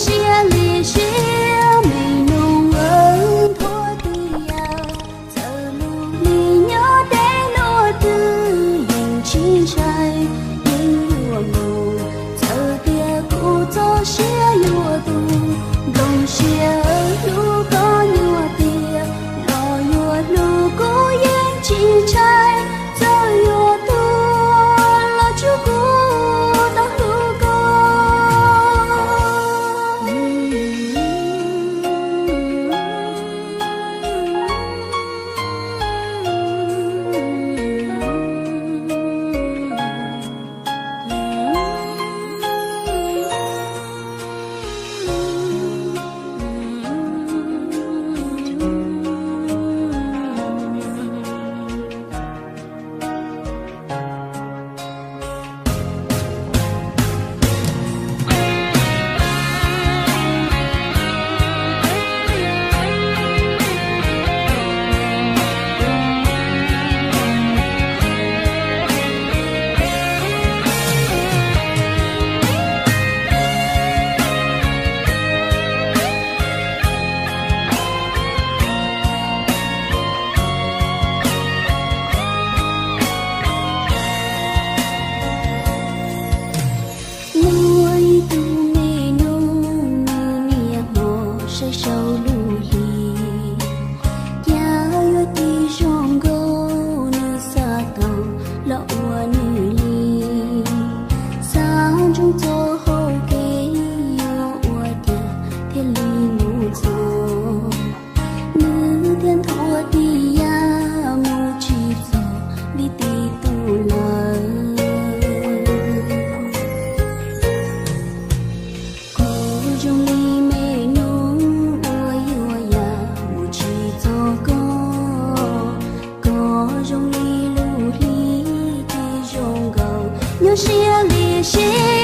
Siab li siab me nus, nthuav tias txawm lub hli nyob deb luaj twg yeej tsis ntshai, yeej yuav mus. Txawm tias kuv txoj sia yuav tu, nplooj siab hlub koj nyuag tiag, los yuav hlub kuv yeej tsis ntshai. Txawm yuav tuag los tsuav kuv tau hlub koj. Muaj ib tug me nus, nws niaj hmo saib saum lub hli, cas yuav tig zoo nkauj, nws xav tau los ua nws li. Xav ntsoov txoj hau kev yuav ua cas thiaj li mus txog, nws thiaj nthuav tias mus tsis txog li tib tug lawm. Kuv zoo li me nus uas yuav yam mus tsis txog koj, koj zoo li lub hli tig zoo nkauj, nyuaj siab li siab